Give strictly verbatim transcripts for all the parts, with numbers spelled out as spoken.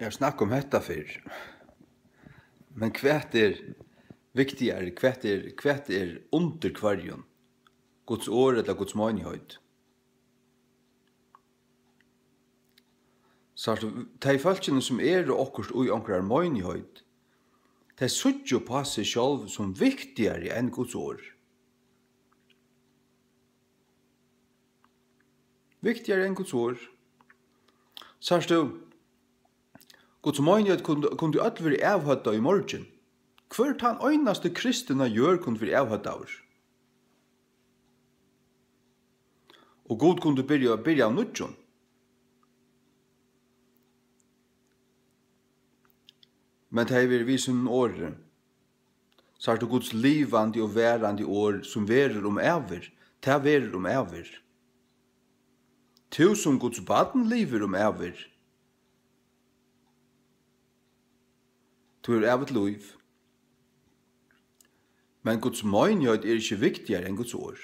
Eg havi snakkað um hetta fyrr. Men hvat er viktigari? Hvat er, hvat er undir hvørjum? Guds orð ella Guds meinigheit? Sært tú, tey fólkini, sum eru okkurt í onkrari meinigheit, tey síggja upp á seg sjálv sum viktigari enn Guds orð. Viktigari enn Guds orð. Sært tú, Guds meinigheit kundi, kundi øll verið avhøvdað í morgin. Hvør tann einasti kristin á jørð kundi verið avhøvdaður. Og Gud kundi byrja, byrja av nýggjum. Men tað hevði verið við sínum orði. Sært tú Guds livandi og varandi orð, sum verður um ævir, tað verður um ævir. Tú sum Guds barn livir um ævir. Tú hevur ævigt lív. Men Guds meinigheit er ikki viktigari enn Guds orð.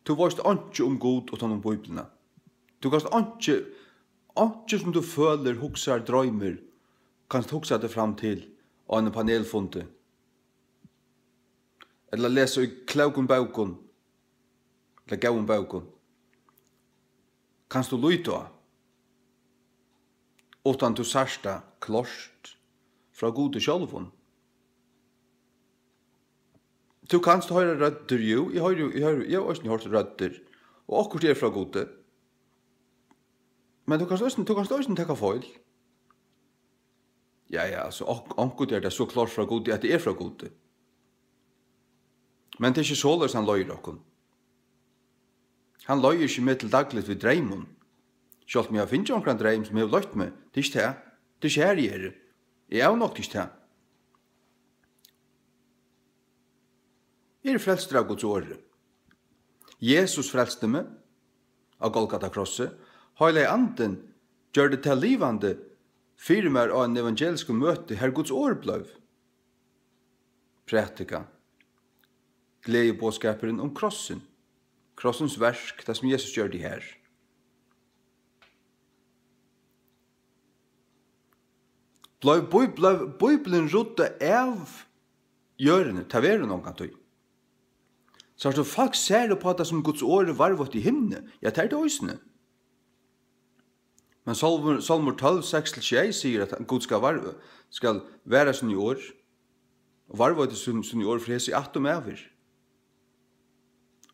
Tú veitst einki um Gud uttan um Bíbliuna. Tú kanst einki, einki sum tú følir, hugsar, droymir, kanst hugsa teg fram til á einum panelfundi, ella lesa í klókum bókum, ella góðum bókum, kanst tú líta á, uttan tú sært tað klárt frá Gudi sjálvum. Tú kanst hoyra røddir, jú, eg hoyri, eg hoyri, eg havi eisini hoyrt røddir, og okkurt er frá Gudi. Men tú kanst eisini, tú kanst eisini taka feil. Ja, ja, altso, onk-, onkuntíð er tað so klárt frá Gudi, at tað er frá Gudi. Men tað er ikki soleiðis, hann leiðir okkum. Hann leiðir ikki meg til dagligt við dreymum. Sjálvt um eg havi fingið onkran dreym, sum hevur leitt meg, tað er ikki tað. Tað er ikki har, eg eri. Eg avnokti ikki tað. Eg eri frelstur av Guds orði. Jesus frelsti meg á Golgata krossi. Heilagi Andin gjørdi tað livandi fyri mær á einum evangeliskum møti, har Guds orð bleiv prædikað. Gleðiboðskapurin um krossin. Krossins verk, tað sum Jesus gjørdi har. Bleiv Bí-, bleiv Bíblian ruddað av jørðini? Tað verður hon ongantíð. Sært tú, fólk sær upp á tað sum Guds orð er varðveitt í himni. Ja, tað er tað eisini. Men Sálmur, Sálmur tólv, seks til sjey sigur, at Gud skal var-, skal vara síni orð, og varðveita sín, síni orð fyri hesi ættum ævir.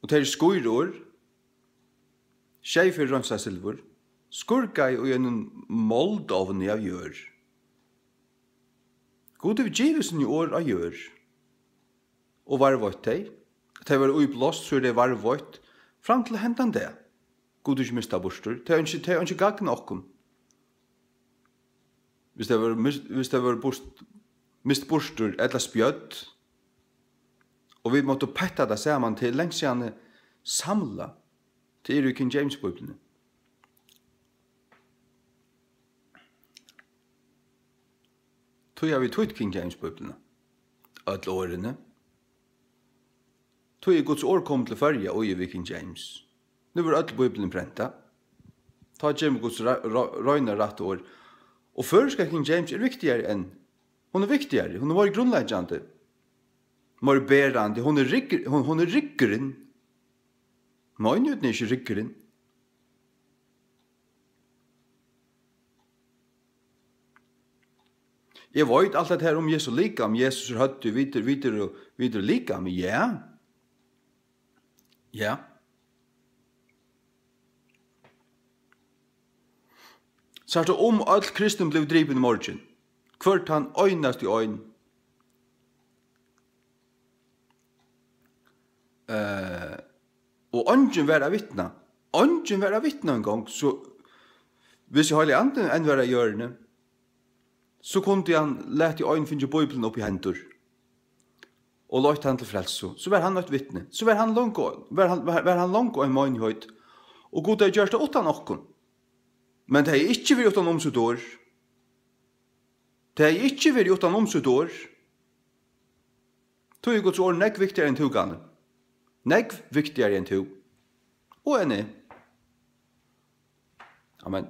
Og tað eru skírorð, sjey ferð reinsað silvur, skurkað í einum moldovni av jørð. Gud hevur givið síni orð á jørð og varðveitt tey. Tey verða íblást, so eru tey varðveitt fram til hendan dag. Gud hevur ikki mist tað burtur. Tey hava einki, tey hava einki gagn okkum. Hvis tey vóru mist, hvis tey vóru burt, mist burtur ella spjødd, og vit máttu petta tað saman, tað er langt síðani samlað. Tað er í King James Bíbliuni. Tí havi eg týtt King James Bíbliuna. Øll orðini. Tí er Guds orð komið til Føroya og í við King James. Nú verður øll Bíblian prentað. Tá kemur Guds ra-, ra-, reina rætta orð. Og føroyska King James er viktigari enn, hon er viktigari, hon er meira grundleggjandi, meira berandi, hon er rygg-, hon, hon er ryggurin. Meinigheitin er ikki ryggurin. Eg veit alt hetta her um Jesu likam, Jesus er høvdið, vit eru, vit eru, vit eru likam, ja. Ja. Sært tú, um øll kristin blivu dripin í morgin, hvør tann einasti ein, eh, og eingin var at vitna. Eingin var at vitna eingong, so hvis Heilagi Andin enn var á jørðini, so kundi hann latið ein fingið Bíbliuna upp í hendur og leitt hann til frelsu. So var hann eitt vitni. So var hann longu, var hann, var, var hann longu ein meinigheit. Og Gud hevði gjørt tað uttan okkum. Men tað hevði ikki verið uttan um sítt orð. Tað hevði ikki verið uttan um sítt orð. Tí er Guds orð nógv viktigari enn tú, Gani. Nógv viktigari enn tú. Og enn eg. Amen.